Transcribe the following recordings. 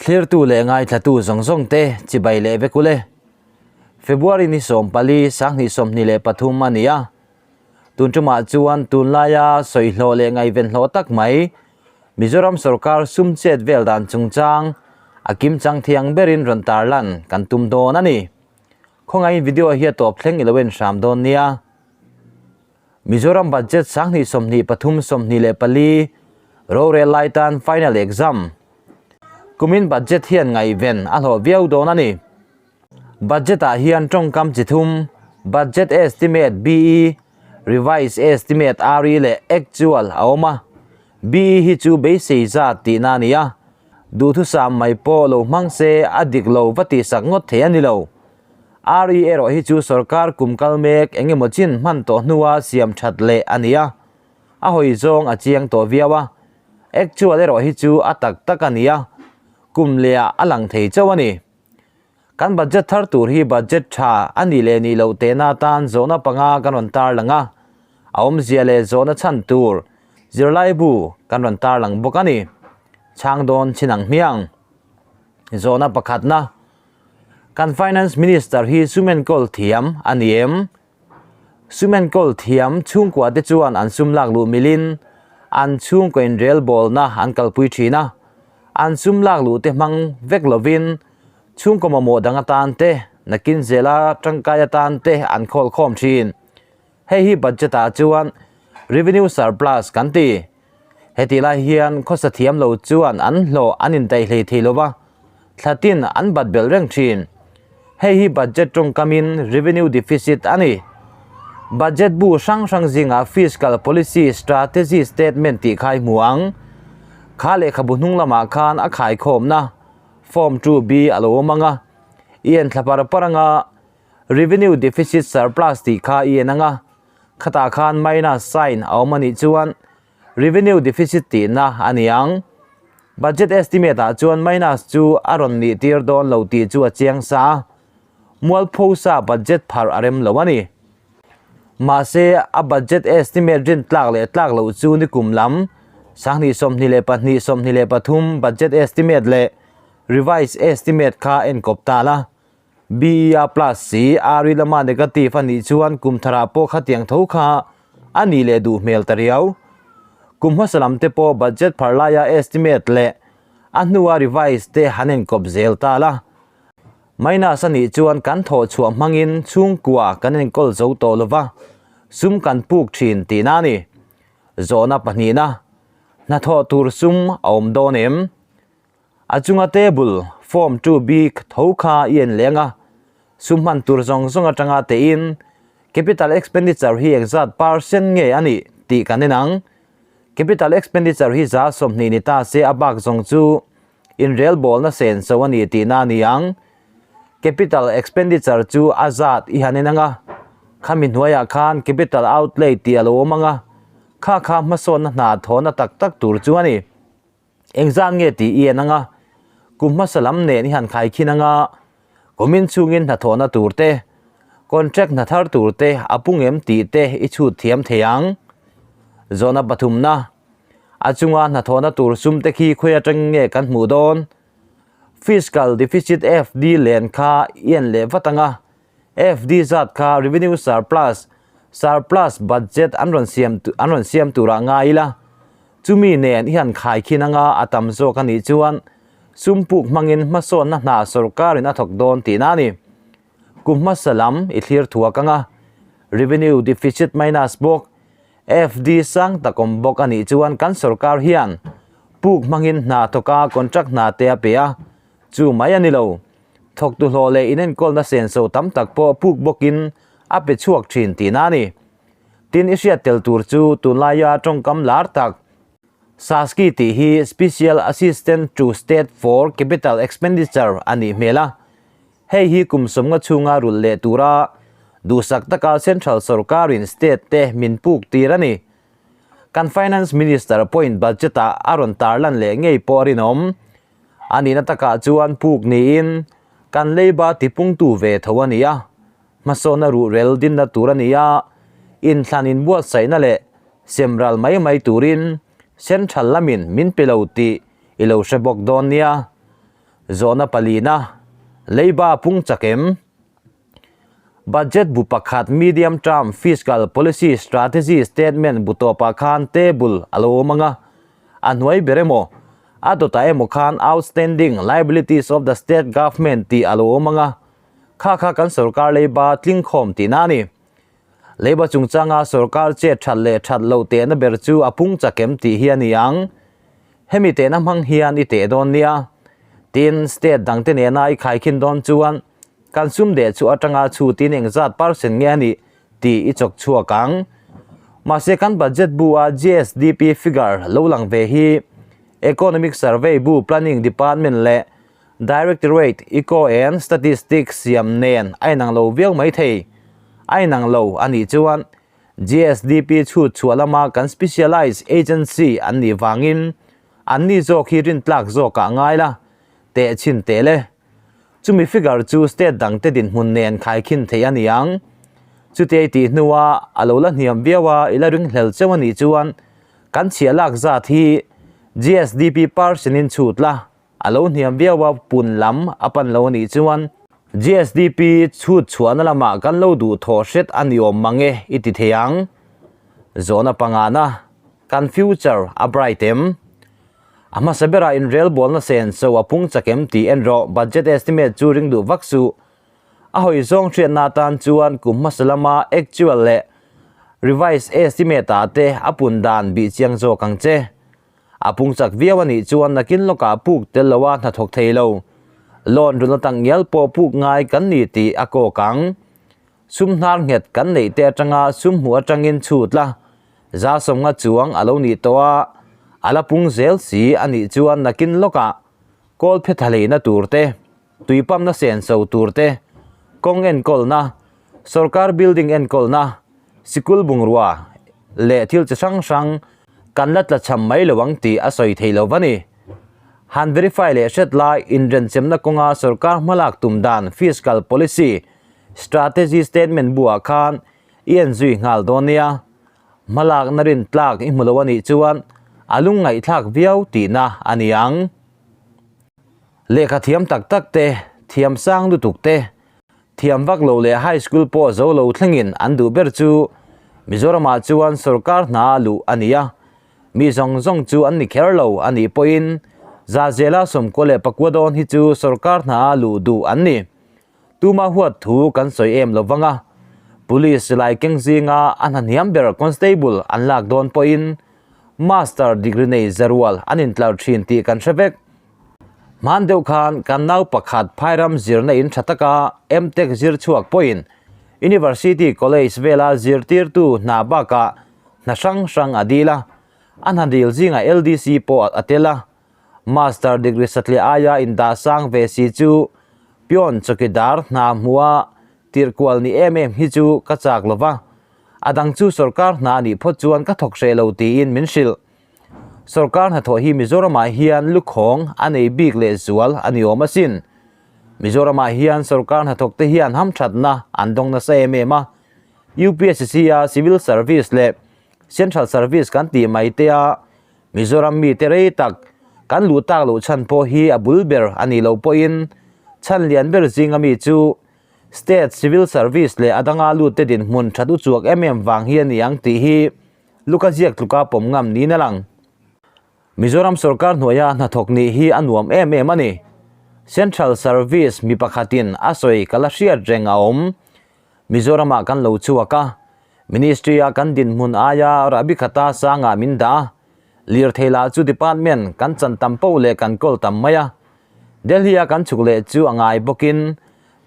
Thlirtu leh ngaithlatu zawng zawng te chibai leh vek ule. February ni 14 2023 a ni a. Tun tumah chuan tunlaia sawihlawh leh ngaihven hlawh tak mai Mizoram sorkar sum chet vel dan chungchang a kimchang thiang berin rawn tarlan kan tum dawn a ni. Khawngaihin video hi a tawp thleng i lo en hram dawn nia. Mizoram Budget 2023 24 rorel lai tan final exam. Kumin budget hian ngaihven a hlawh viau dawn a ni. Budget ah hian tawngkam chi thum, Budget Estimate, BE, Revised Estimate, RE, leh Actual a awm a. BE hi chu beisei zat tihna a ni a. Duhthusam mai pawh lo hmang se a dik lo va tihsak ngawt thei a ni lo. RE erawh hi chu sorkar kum kal mek eng emaw chin hman tawh hnua siam that leh a ni a, a hawi zawng a chiang tawh viau a. Actual erawh hi chu a tak tak a ni a, kum lehah a lang thei chauh a ni. Kan budget thar tur hi budget tha a nih leh nih loh tehna atan zawhna panga kan rawn tarlang a, a awmzia leh zawhna chhan tur zirlaibu kan rawn tarlang bawk a ni. Chhang dawn chin ang hmiang. Zawhna pakhatna. Kan Finance Minister hi sum enkawl thiam a ni em? Sum enkawl thiam chhungkua te chuan an sum lak luh milin an chhungkaw inrelbawlna an kalpui thin a, an sum lak luh te hmang vek lovin chhungkaw mamawh dang atan te, nakin zela tangkai atan te an khawl khawm thin. Hei hi budget ah chuan revenue surplus kan ti. Hetih lai hian khawsa thiam lo chuan an hlawh an indaih hlei thei lo va, thlatin an bat belh reng thin. Hei hi budget tawngkamin revenue deficit a ni. Budget bu hrang hrang zingah fiscal policy strategy statement tih kha i hmu ang. Kha lehkhabu hnung lamah khan a khaikhawmna Form 2B a lo awm ang a, i en thla par par ang a, revenue deficit surplus tih kha i en ang a, Khatah khan minus sign a awm a nih chuan revenue deficit tihna a ni ang. Budget estimate ah chuan minus chu a rawn nih tir dawn lo tih chu a chiang sa a, mualpho sa budget phar a rem lo a ni. Mahse, a budget estimate rin tlak leh tlak loh chu nikum lam 2022 23 budget estimate leh revised estimate kha enkawp ta la. BEA plus si RE lama negative a nih chuan kum tharah pawh khatiang tho kha a nih leh duh hmel ta riau. Kum hmasa lam te pawh budget phar laia estimate leh a hnua revise te han inkawp zel ta la. Minus a nih chuan kan thawh chhuah hmangin chhungkua kan enkawl zo tawh lova, sum kan puk thin tihna a ni. Zawhna pahnihna, hnathawh tur sum a awm dawn em? A chunga table, form 2 bik tho kha i en leng a, sum hman tur zawng zawng atanga tein capital expenditure hi engzat percent nge a nih tih kan en ang. Capital expenditure hi 20% ni ta se a bak zawng chu inrelbawlna senso a ni tihna a ni ang. Capital expenditure chu a zat i han en ang a, khami hnuaiah khan capital outlay tih a lo awm ang a, kha kha hmasawnna hna thawhna tak tak tur chu a ni. Engzat nge tih i en anga, kum hmasa lam nen i han khai khin anga, kumin chungin hnathawhna tur te, contract hna thar tur te a pung em tih te i chhut thiam thei ang. Zawhna pathumna, A chunga hnathawhna tur sum te khi khawi atangin nge kan hmuh dawn? Fiscal deficit FD len kha i en leh vat anga, FD zat kha revenue surplus, surplus budget an rawn siam an rawn siam turah ngai ila, chumi nen i han khai khin anga a tam zawk a nih chuan sum puk hmangin hmasawnna hna sorkarin a thawk dawn tihna a ni. Kum hmasa lam i thlir thuak anga revenue deficit minus bawk, FD sang tak awm bawk a nih chuan kan sorkar hian puk hmangin hna thawka contract hna te a pe a, chu mai a ni lo. Thawktu hlawh leh inenkawlna senso tam tak pawh puk bawkin a pe chhuak thin tihna a ni. Tin, i hriat tel tur chu tunlaia tawngkam lar tak SASCI tih hi Special Assistant to State for Capital Expenditure a nih hmel a. Hei hi kum sawmnga chhunga rulh leh tura duhsak taka Central sorkarin state te min puk tir a ni. Kan Finance Minister pawhin budget-ah a rawn tarlan leh ngei pawh a rinawm. A nihna takah chuan puk niin kan leiba tipungtu ve tho a ni a, hmasawnna ruhrel dinna tur a ni a, inthlan inbuatsaihna leh semral mai mai turin Central lamin min pe lo tih i lo hre bawk dawn nia. Zawhna palina, Leiba pung chak em? Budget bu pakhat Medium Term Fiscal Policy Strategy Statement bu tawpah khan table a lo awm ang a, a hnuai ber emaw, a dawtah emaw khan Outstanding Liabilities of the State Government tih a lo awm ang a, kha kha kan sorkar leiba tlingkhawm tihna a ni. Leiba chungchanga sorkar chet that leh that loh tehna ber chu a pung chak em tih hi a ni ang. Hemi tehna hmang hian i teh dawn nia. Tin, state dangte nena i khaikhin dawn chuan kan sum deh chu atanga chhutin engzat percent nge a nih tih i chawk chhuak ang. Mahse kan budget bu a GSDP figure lo lang ve hi Economic Survey bu Planning Department leh Directorate Eco and Statistics siam nen a inang lo viau mai thei. A inang lo a nih chuan GSDP chhut chhuah lama kan specialized agency an nih vangin an ni zawk hi rintlak zawkah ngai la, teh chhin teh le. Chumi figure chu state dangte dinhmun nen khaikhin theih a ni ang. Chutei tih hnua a lo la hniam viau a, i la ringhlel cheu a nih chuan kan chhiah lak zat hi GSDP percent in chhut la. A lo hniam viau a, pun lam a pan lo a nih chuan GSDP chhut chhuahna lamah kan lo duh thawh hret a ni awm mang e i ti thei ang. Zawhna pangana, kan future a bright em? A hmasa berah inrelbawlna sen so a pung chak em tih en rawh, budget estimate chu ring duh vak suh. A hawi zawng hriatna atan chuan kum hmasa lama actual leh revised estimate ah te a pun dan bih chiang zawk ang che. A pung chak viau a nih chuan nakin lawkah puk tel loa hnathawk thei lo. Loan run atang ngial pawh puk ngai kan ni tih a kawk ang. Sum hnar nghet kan neih te atanga sum hmuh atangin chhut la. Za sawmnga chuang a lo nih tawh a, a la pung zel si a nih chuan nakin lawkah kawl phe tha hleina tur te, tui pump-na senso tur te, kawng enkawlna, sorkar building enkawlna, sikul bungrua leh thil chi hrang hrang kan la tlachham mai lo ang tih a sawi thei lo va ni. Han verify leh hret lai inrenchemna kawnga sorkar hmalak tum dan fiscal policy strategy statement buah khan i en zui nghal dawn nia. Hmalakna rintlak i hmu lo a nih chuan a lungngaihthlak viau tihna a ni ang. Lehkha thiam tak tak te, thiam sang lutuk te, thiam vak lo leh high school pawh zo lo thlengin an duh ber chu Mizoramah chuan sorkar hna luh a ni a, mi zawng zawng chu an ni kher lo a nih pawhin Zahzela sawmkua leh pakua dawn hi chu sorkar hna luh duh an ni. Tuma huat thu kan sawi em lo vang a, Police silai keng zinga a hna hniam ber constable an lak dawn pawhin Master degree nei zarual an intlar thin tih kan hre vek. Hman deuh khan kan nau pakhat phairam zirna in tha taka M-Tech zir chhuak pawhin University College vela zirtirtu hna bakah hna hrang hrang a dil a, a hna dil zingah LDC pawh a tel a. Master degree satliah aia indah sang ve si chu peon chawkidar hna hmuha tirhkual ni em em hi chu ka chak lo va, a dang chu sorkar hna a nih phawt chuan ka thawk hreh lo tiin min hrilh. Sorkar hnathawh hi Mizoramah hian lukhawng a nei bik leh zual a ni awm asin. Mizoramah hian sorkar hnathawkte hian hamthatna an dawng nasa em em a, UPSC-a Civil Service leh Central Service kan tih mai te a Mizoram mite rei tak kan luh tak loh chhan pawh hi a bul ber a nih loh pawhin chhan lian ber zinga mi chu State Civil Service leh a danga lutte dinhmun that u chuak em em vang hi a ni ang tih hi Luka ziak tluka pawm ngam niin a lang. Mizoram sorkar hnuaia hnathawk nih hi a nuam em em a ni. Central Service mi pakhatin a sawi ka la hriat reng a awm. Mizoramah kan lo chhuak a, Ministry-a kan dinhmun aia rahbi khata sangah min dah a, lirthei lah chu department kan chan tam poh leh kan kawl tam mai a. Delhi-a kan chhuk leh chu a ngai bawkin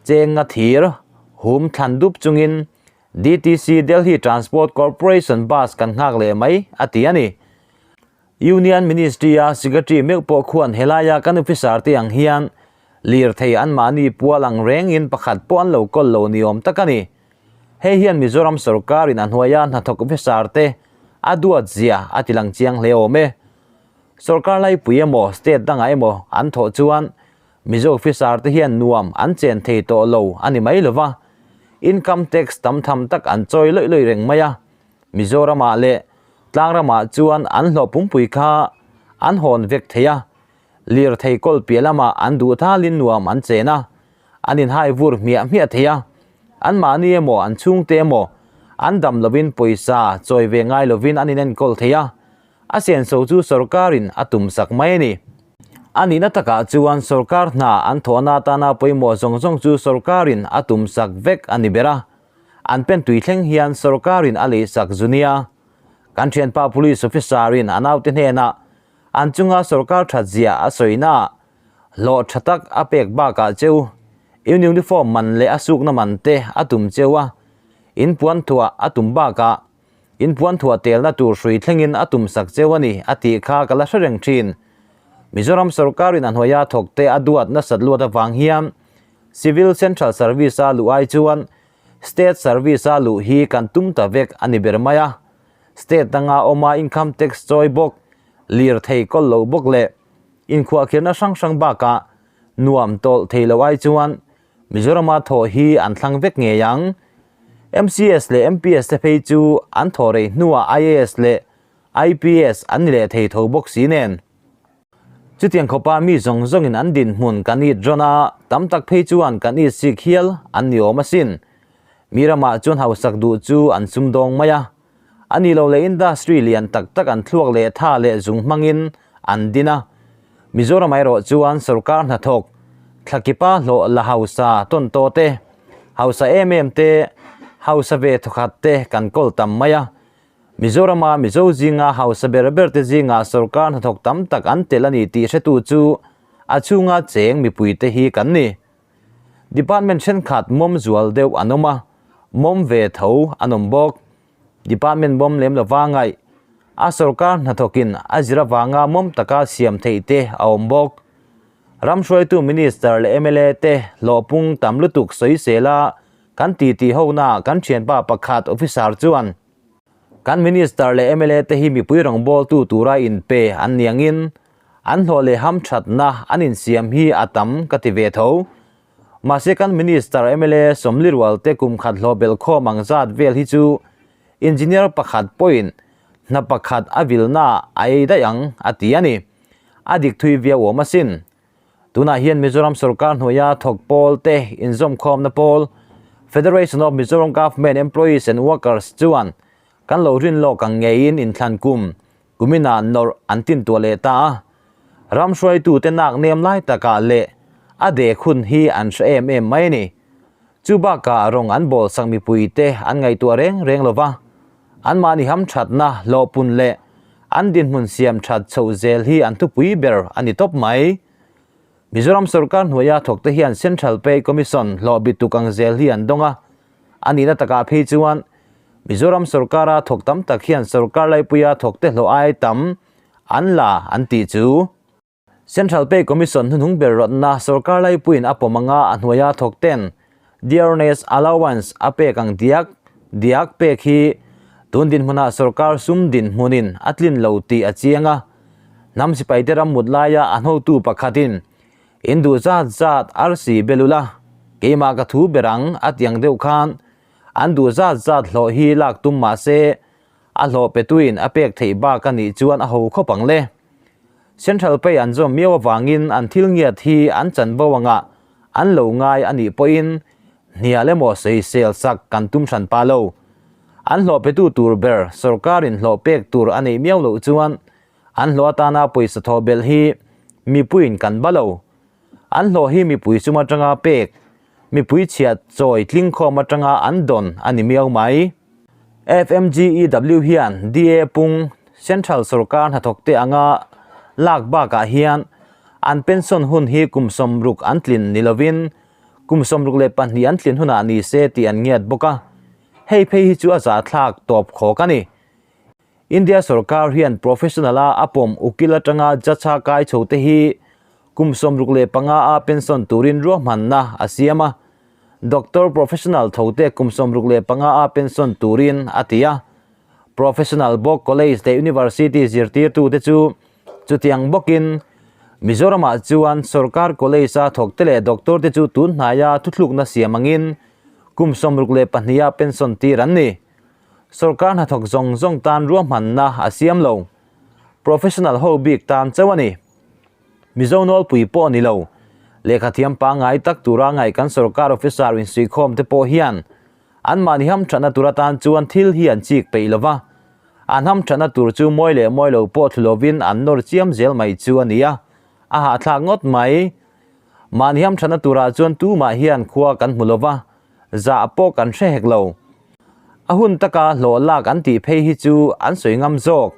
chenga thir hum thlan dup chungin DTC, Delhi Transport Corporation, bus kan nghak leh mai, a ti a ni. Union Ministry-a Secretary meuh pawh khuan helaia kan officer te ang hian lirthei anmahni pual ang rengin pakhat pawh an lo kawl lo ni awm tak a ni. Hei hian Mizoram sorkarin a hnuaia hnathawk officer te a duat zia a tilang chiang hle awm e. Sorkar laipui emaw state dangah emaw an thawh chuan Mizo officer te hian nuam an chen thei tawh lo a ni mai lova, income tax tam tham tak an chawi lawih lawih reng mai a, Mizoramah leh Tlangramah chuan an hlawh pumpui kha an hawn vek thei a. Lirthei kawl piah lamah an duh thalin nuam an chen a, an inhai vur hmiah hmiah thei a. Anmahni emaw an chhungte emaw an dam lovin pawisa chawi ve ngai lovin an inenkawl thei a, a senso chu sorkarin a tumsak mai a ni. A nihna takah chuan sorkar hna an thawhna atana pawimawh zawng zawng chu sorkarin a tumsak vek a ni ber a, an pen tui thleng hian sorkarin a leisak zu nia. Kan thianpa police officer-in a naute hnenah an chunga sorkar that zia a sawina hlawh tha tak a pek bakah cheu in uniform man leh a sukna man te a tum cheu a, in puan thuah a tum bakah in puan thuah telna tur hrui thlengin a tum sak cheu a ni a tih kha ka la hre reng thin. Mizoram sorkarin a hnuaia thawk te a duat nasat luat avang hian Civil Central Service-a luh ai chuan State Service-a luh hi kan tum ta vek a ni ber mai a. State danga awma income tax chawi bawk, lirthei kawl lo bawk leh inkhuahkhirhna hrang hrang bakah nuam tawlh thei lo ai chuan Mizorama thawh hi an thlang vek ngei ang. MCS leh MPS te phei chu an thawh rei hnuah IAS leh IPS an ni leh thei tho bawk si nen. Chutiang khawpa mi zawng zawngin an dinhmun kan it rawn a, tam tak phei chuan kan it sik hial an ni awm asin. Mi ramah chuan hausak duh chu an sumdawng mai a. A ni lo leh industry lian tak tak an thluak leh tha leh zung hmangin an din a. Mizoram erawh chuan sorkar hnathawk, thlakipa hlawh la hausa tawn tawh te, hausa em em te, hausa ve thawkhat te kan kawl tam mai a. Mizorama Mizo zinga hausa ber ber te zingah sorkar hnathawk tam tak an tel a ni tih hretu chu a chhunga cheng mipuite hi kan ni. Department thenkhat mawm zual deuh an awm a, mawm ve tho an awm bawk. Department mawm lem lova ngaih a sorkar hnathawkin a zir avanga mawm taka siam theih te a awm bawk. Ram hruaitu Minister leh mla te hlawhpung tam lutuk sawisel a kan titi hona kan thianpa pakhat officer chuan, Kan Minister leh mla te hi mipui rawngbawltu tura inpe an ni angin an hlawh leh hamthatna an insiam hi a tam ka ti ve tho. Mahse kan Minister mla Sawmli Rualte kum khat hlawh belh khawm ang zat vel hi chu Engineer pakhat pawhin hna pakhat a vilna a ei daih ang a ti a ni. A dik thui viau awm asin. Tunah hian Mizoram sorkar hnuaia thawk pawl te inzawmkhawmna pawl Federation of Mizoram Government Employees and Workers chuan kan lo rin lawk ang ngeiin inthlan kum kuminah nawrh an tintuah leh ta a. Ram hruaitute nak nem lai takah leh a dek hun hi an hre em em mai a ni. Chu bakah rawng an bawlsak mipuite an ngaihtuah reng reng lo va, anmahni hamthatna hlawhpun leh An dinhmun siam that chhoh zel hi an thupui ber a ni tawp mai. Mizoram sorkar hnuaia thawkte hian Central Pay Commission hlawh bituk ang zel hi an dawng a, a nihna takah phei chuan Mizoram sorkara thawk tam tak hian sorkar laipuia thawkte hlawh ai tam an la an tih chu. Central Pay Commission hnuhnung ber rawtna sorkar laipuiin a pawm anga a hnuaia thawk ten Dearness Allowance a pek ang diak diak pek hi tun dinhmunah sorkar sum dinhmunin a tlin lo tih a chiang a. Hnam sipaite ram mut laia a hnotu pakhatin in duh zat zat arsi bel ula, keimah ka thu ber ang a ti ang deuh khan an duh zat zat hlawh hi lak tum mah se a hlawh petuin a pek theih bak a nih chuan a ho khawp ang le. Central Pay an zawm miau avangin an thil ngiat hi an chanvo anga an lo ngai a nih pawhin hnial emaw sawisel sak kan tum hran pa lo. An hlawh petu tur ber sorkarin hlawh pek tur a neih miau loh chuan an hlawh atana pawisa thawh belh hi mipuiin kan ba lo. An hlawh hi mipui sum atanga pek, mipui chhiat chawi tlingkhawm atanga an dawn a ni miau mai. FMGEW hian DA pung Central sorkar hnathawkte anga lak bakah hian an pension hun hi kum 60 an tlin ni lovin kum 62 an tlin hunah ni se tih an ngiat bawk a, hei phei hi chu a zahthlak tawp khawk a ni. India sorkar hian professional a a pawm ukil atanga judge a kai chho te hi kum 65 a pension turin ruahmanna a siam a, doctor professional tho te kum 65 a pension turin a ti a. Professional bawk college leh university zirtirtu te chu chutiang bawkin Mizoramah chuan sorkar college a thawk te leh doctor te chu tun hnaia thuthlukna siam angin kum 62 a pension tir an ni. Sorkar hnathawk zawng zawng tan ruahmanna a siam lo. Professional ho bik tan chauh a ni. Mizo nawlpui pawh ni lo. Lehkhathiam pangngai tak tura ngaih kan sorkar officer insuihkhawm te pawh hian anmahni hamthatna tur atan chuan thil hi an chik peih lo va. An hamthatna tur chu mawi leh mawi lo pawh thlu lovin an nawr chiam zel mai chu a ni a, a hahthlak ngawt mai. Mahni hamthatna turah chuan tumah hian khua kan hmu lo va, zah pawh kan hre hek lo. A hun taka hlawh lak an tih phei hi chu an sawi ngam zawk.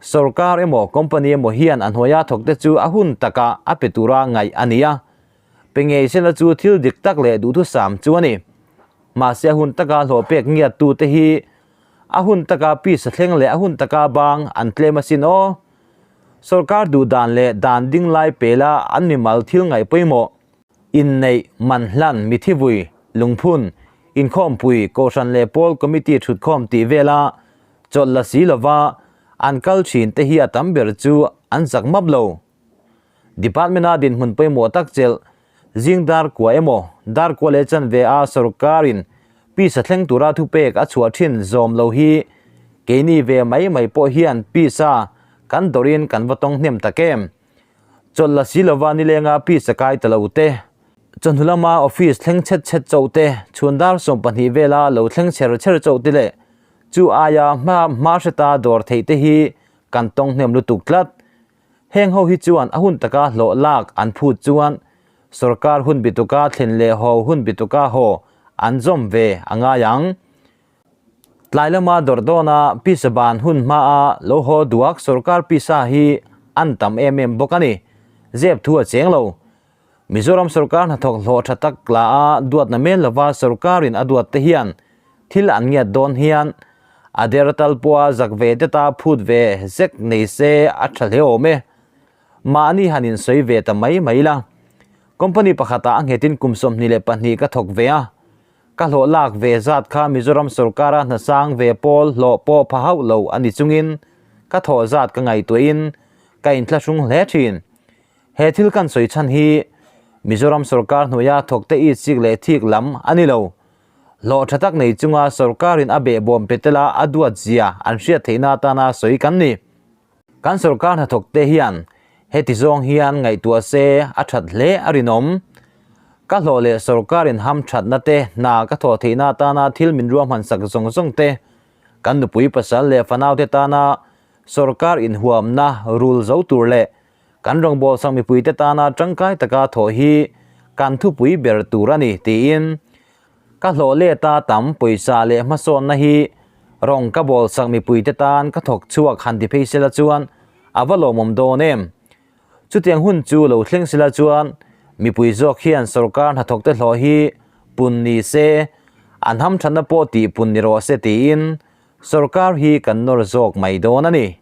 Sorkar emaw company emaw hian a hnuaia thawkte chu a hun taka a pe tura ngaih a ni a, pe ngei sela chu thil dik tak leh duhthusam chu a ni. Mahse a hun taka hlawh pek ngiattute hi a hun taka pisa thleng leh a hun taka bang an tlem asin aw. Sorkar duh dan leh dan ding lai pela an mimal thil ngaih pawimawh, inneih, man hlan, mithivui, lungphun, inkhawmpui, kohhran leh pawl committee thutkhawm tih vela chawlh la si lova an kal thin te hi a tam ber chu an zak map lo. Department-a dinhmun pawimawh tak chelh zing dar kua emaw dar kua leh chanve a sorkarin pisa thleng tura thupek a chhuah thin zawm lo hi keini ve mai mai pawh hian pisa kan dawrin kan va tawng hnem tak em. Chawlh la si lova nilenga pisa kai ta lo te, chawhnu lama office thleng chhet chhet chauh te, chhun dar 12 vela lo thleng chher chher chauh te leh chu aia hma hma hreta dawr theih te hi kan tawng hnem lutuk tlat. Heng ho hi chuan a hun taka hlawh lak an phut chuan sorkar hun bituka thlen leh haw hun bituka haw an zawm ve a ngai ang. Tlai lama dawrh dawna pisa ban hun hmaa lo haw duak sorkar pisa hi an tam em em bawk a ni. Zep thu a cheng lo. Mizoram sorkar hnathawk hlawh tha tak la a duatna mel lova sorkarin a duat te hian thil an ngiat dawn hian a der tal pawha zak ve deta phut ve zek nei se a tha hle awm e. Mahni han insawi ve ta mai mai la. Company pakhatah a nghetin kum 22 ka thawk ve a. Ka hlawh lak ve zat kha Mizoram sorkara hnasang ve pawl hlawh pawh pha hauh lo a ni chungin ka thawh zat ka ngaihtuahin ka inthlahrung hle thin. He thil kan sawi chhan hi Mizoram sorkar hnuaia thawkte it chik leh thik lam a ni lo. Hlawh tha tak nei chunga sorkarin a behbawm pe tela a duat zia an hriat theihna atana sawi kan ni. Kan sorkar hnathawkte hian heti zawng hian ngaihtuah se a that hle a rinawm. Ka hlawh leh sorkarin ham thatna te hna ka thawh theihna atana thil min ruahman sak zawng zawng te, kan nupui pasal leh fanaute tana sorkar inhuamna rul zo tur leh Kan rawngbâwl sak mipuite tâna ṭangkai taka thawh hi kan thupui ber tur a ni, tiin ka hlawh lêta tam pawisa leh hmasawnna hi rawng ka bâwl sak mipuite tân ka thawk chhuak han ti phei sela chuan a va lawmawm dâwn em? Chutiang hun chu lo thleng sela chuan mipui zawk hian sawrkar hnathawkte hlawh hi pun ni se, an hamṭhatna pawh tih pun ni rawh se tiin sawrkar hi kan nawr zawk mai dâwn a ni.